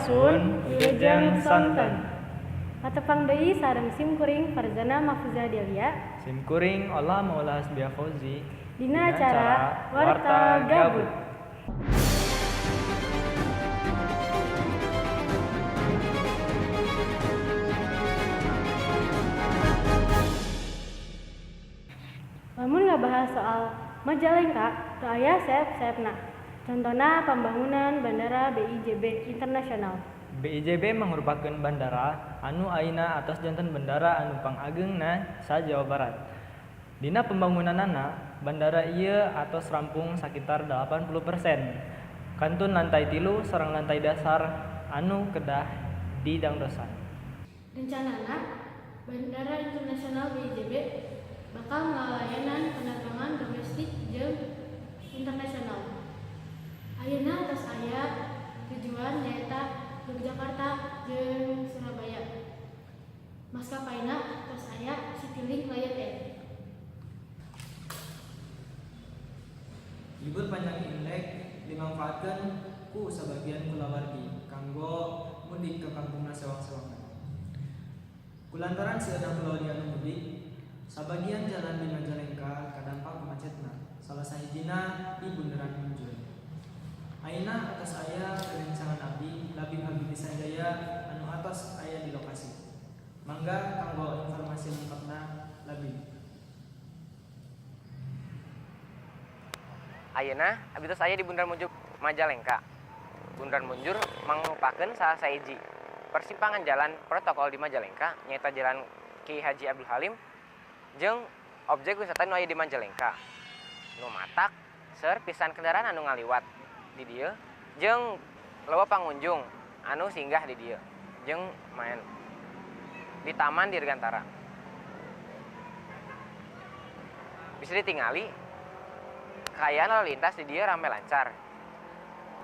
Sampurasun, wilujeng sonten. Patepang deui sareng sim kuring Farzana Mahfuza Delia. Sim kuring Ola Maula Hasbia Fauzi. Dina acara Warta Gabut. Lamun ngabahas soal Majalengka, teu aya seep-seepna. Contohna pembangunan Bandara BIJB Internasional. BIJB mangrupakeun bandara anu ayeuna atos janten bandara anu pangageungna sa Jawa Barat. Dina pembangunanana, bandara ieu atos rampung sakitar 80%. Kantun lantai 3 sareng lantai dasar anu kedah didangdosan. Rencanana, Bandara Internasional BIJB bakal ngalayanan penerbangan domestik jeung internasional. Ayeuna tos aya tujuan, nyaeta Yogyakarta jeung Surabaya. Maskapaina tos aya Citilink, Lion Air. Libur panjang Imlek dimangfaatkeun ku sabagian kulawargi kanggo mudik ka kampungna sewang-sewangan. Kulantaran seueurna kulawargi anu mudik, sabagian jalan di Majalengka kadampak macetna, salah sahijina di Bundaran Munjur. Ayeuna atos aya rerencangan abdi, Labib Habibi Sanjaya, anu atos aya di lokasi. Mangga kanggo informasi lengkapna, Labib. Ayeuna abdi tos aya di Bundaran Munjur, Majalengka. Bundaran Munjur mangrupakeun salah sahiji persimpangan jalan protokol di Majalengka, nyaeta Jalan Ki Haji Abdul Halim jeung objek wisata nu aya di Majalengka. Nu matak seueur pisan kendaraan anu ngaliwat di dieu jeung loba pangunjung anu singgah di dieu jeung maen di Taman Dirgantara. Bisa ditingali kaayaan lalu lintas di dieu rame lancar.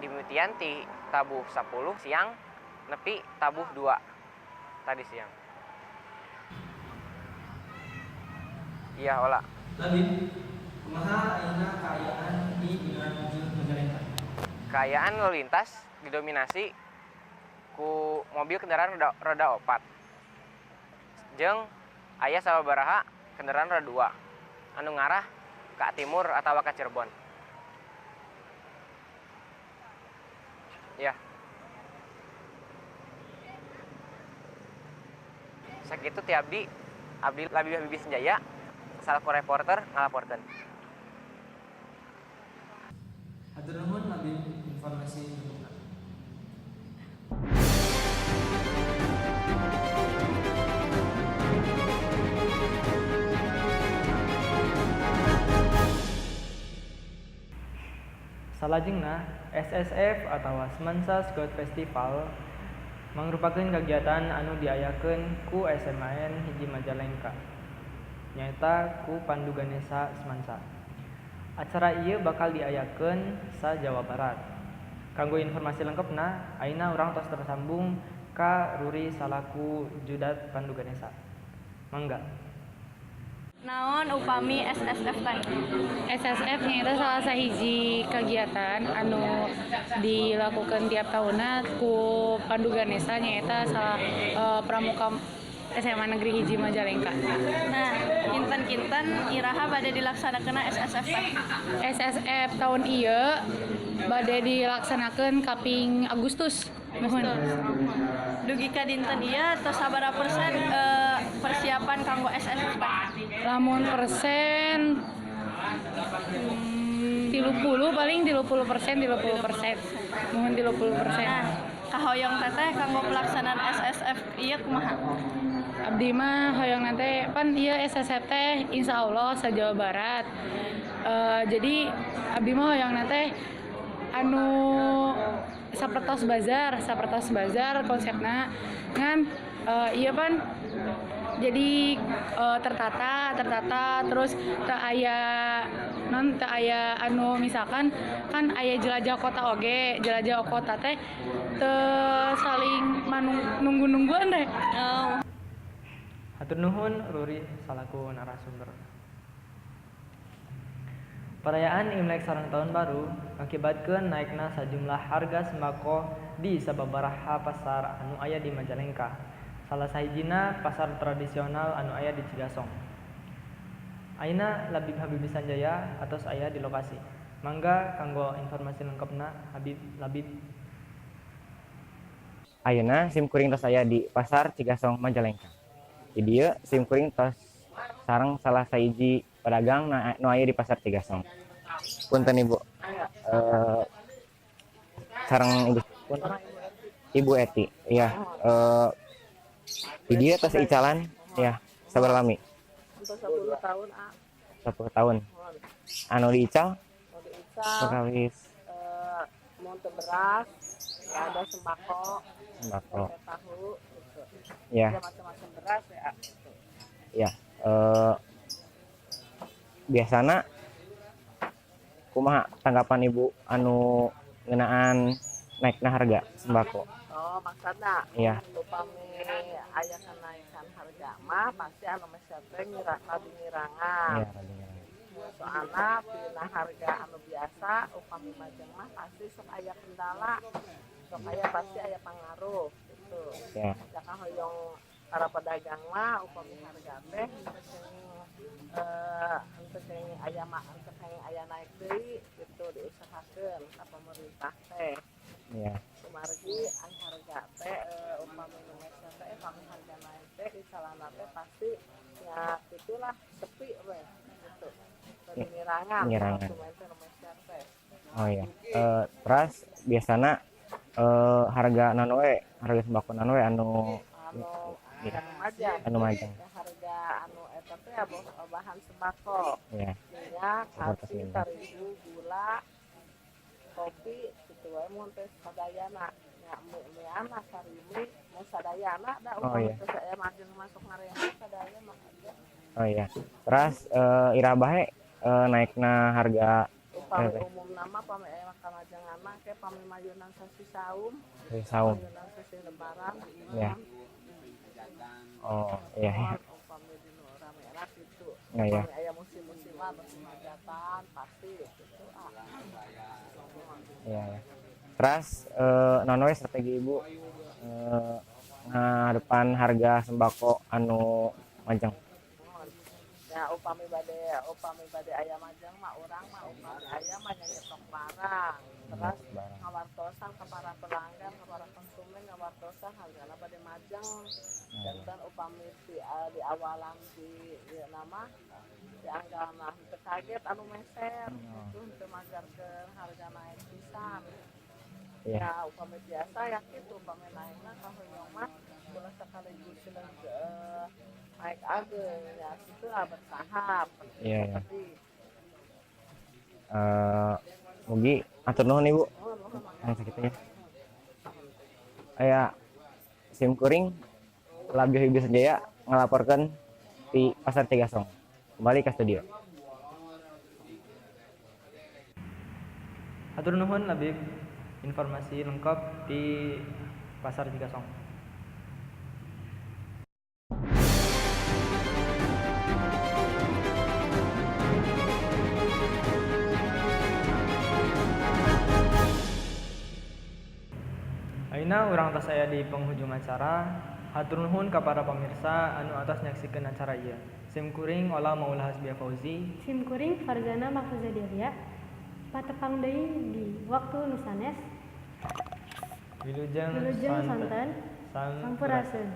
Dimimitian ti tabuh 10 siang nepi tabuh 2 tadi siang. Iya, Ola. Labib, kumaha ayeuna kaayaan di Bundaran Munjur, Majalengka? Kaayaan lalu lintas didominasi ku mobil kendaraan roda 4 jeung aya sababaraha kendaraan roda 2 anu ngarah ka timur atawa ka Cirebon. Ya. Sakitu ti abdi, abdi Labib Habibi Senjaya salaku reporter ngalaporkeun. Hatur nuhun, Labib, informasi lengkapna. Salajengna, SSF atawa Smansa Scout Festival mangrupakeun kagiatan anu diayakeun ku SMAN 1 Majalengka, nyaeta ku Pandu Ganesha Smansa. Acara ieu bakal diayakeun sa Jawa Barat. Kanggo informasi lengkapna, ayeuna urang tos tersambung ka Ruri salaku Judat Pandu Ganesha. Mangga. Naon upami SSF teh? SSF nyaeta salah sahiji kegiatan anu dilakukan tiap tahunna ku Pandu Ganesha, nyaeta salah pramuka SMA Negeri 1 Majalengka. Nah, kinten-kinten iraha bade dilaksanakeun SSF teh? SSF tahun ieu bade dilaksanakeun kaping Agustus. Muhun. Dugi ka dinten ieu tos sabaraha persen persiapan kanggo SSF teh? Lamun persen, 30 paling, 30%, 30%. Muhun, 30%. Nah, kahoyong teteh kanggo pelaksanaan SSF ieu kumaha? Abdi mah hoyong nanti pan ieu SSF teh insya Allah sa Jawa Barat. Jadi abdi mah hoyong nanti anu sapertos bazar, sapertos bazar konsepna ngan ieu pan jadi tertata tertata, terus teu aya non, teu aya anu misalkan kan aya jelajah kota oge, jelajah kota teh teu saling nunggu-nungguan deh. Oh. Hatur nuhun, Ruri, salaku narasumber. Perayaan Imlek sareng Tahun Baru ngakibatkeun naekna sajumlah harga sembako di sababaraha pasar anu aya di Majalengka. Salah sahijina pasar tradisional anu aya di Cigasong. Ayeuna Labib Habibie Sanjaya atos aya di lokasi. Mangga kanggo informasi lengkapna, Habib Labib. Ayeuna sim kuring tos aya di Pasar Cigasong, Majalengka. Di dieu sim kuring tos sareng salah sahiji pedagang nu aya di Pasar Cigasong. Punten, Ibu. Sareng Ibu, punten. Ibu Eti. Iya, di dieu tos icalan ya sabaraha lami? Untuk 10 tahun, ah. 10 tahun. Anu diical? Mau diical. Perkawis. Mau teu beras, ya ada sembako, sembako. Tempe, tahu gitu. Ya. Ya macam-macam beras ya gitu. Ya, biasana kumaha tanggapan Ibu anu ngeunaan naikna harga sembako? Oh, maksudna Iya. upami aya kenaikan harga mah pasti anu meser teh radi ngirangan. Iya, rada ngirangan. Soalna tina harga anu biasa upami majeng mah pasti sok aya kendala, sok aya, pasti aya pangaruh gitu. Ya hoyong para pedagang mah upami harga teh henteu kenging henteu kenging aya mah, henteu kenging aya naik deui gitu, diusahakeun ka pemerintah teh. Kumargi ai harga teh upami nu meser teh, upami harga naik teh di calana teh pasti ya itulah, sepi we gitu. Rada ngirangan Ngirangan. Konsumen teh nu meser teh. Oh iya. Terus biasana harga naon we, harga sembako naon we anu Anu anu majeng? Anu majeng. Ya, harga anu eta teh ya bahan sembako, minyak, Seperti nasi, minyak. terigu, gula, kopi gitu wae mun teh sadayana nya, mie mie sarimi mun sadayana da. Upami teh saya majeng masuk ngareha sadaya mah aja. Oh iya. Terus iraha bae naikna harga? Upami umumna mah pami aya kamajengan mah ke pami mayunan sasi saum. Saum. Mayunan sasi lebaran. Ya. Oh iya. Mohon upami dinu rame-rame gitu. Oh, iya. Upami aya musim-musiman, musim hajatan pasti gitu ah. Iya. Terus naon we strategi Ibu ngadepan harga sembako anu majeng? Mohon. Ya upami bade aya majeng mah urang mah upami aya mah nya nyetok barang. Terus Barang. ngawartosan ke para pelanggan, ke para konsumen, ngawartosan hargana bade majeng. Janten upami di awalan di ieu nama dianggalna henteu kaget anu meser gitu, henteu majarkeun harga naik pisan. Ya upami biasa ya kitu, upami naikna kahoyong mah ulah sekaligus naik ageung ya kitu lah, bertahap. Iya. Seperti Mugi atur nuhun, Ibu. Nuhun, nuhun, mangga. Yang sakitu ya. Aya sim kuring Labio Ibu Sanjaya ngelaporkan di Pasar Cigasong. Kembali ke studio. Hatur nuhun, Labib, informasi lengkap di Pasar Cigasong. Ayeuna urang tos aya di penghujung acara. Hatur nuhun ka para pamirsa anu atos nyaksikeun acara ieu. Sim kuring Ola Maula Hasbia Fauzi. Sim kuring Farzana Mahfuzadilia. Patepang deui di waktu nu sanes. Wilujeng Wilujeng sonten. sonten. Sampurasun. Sampurasun.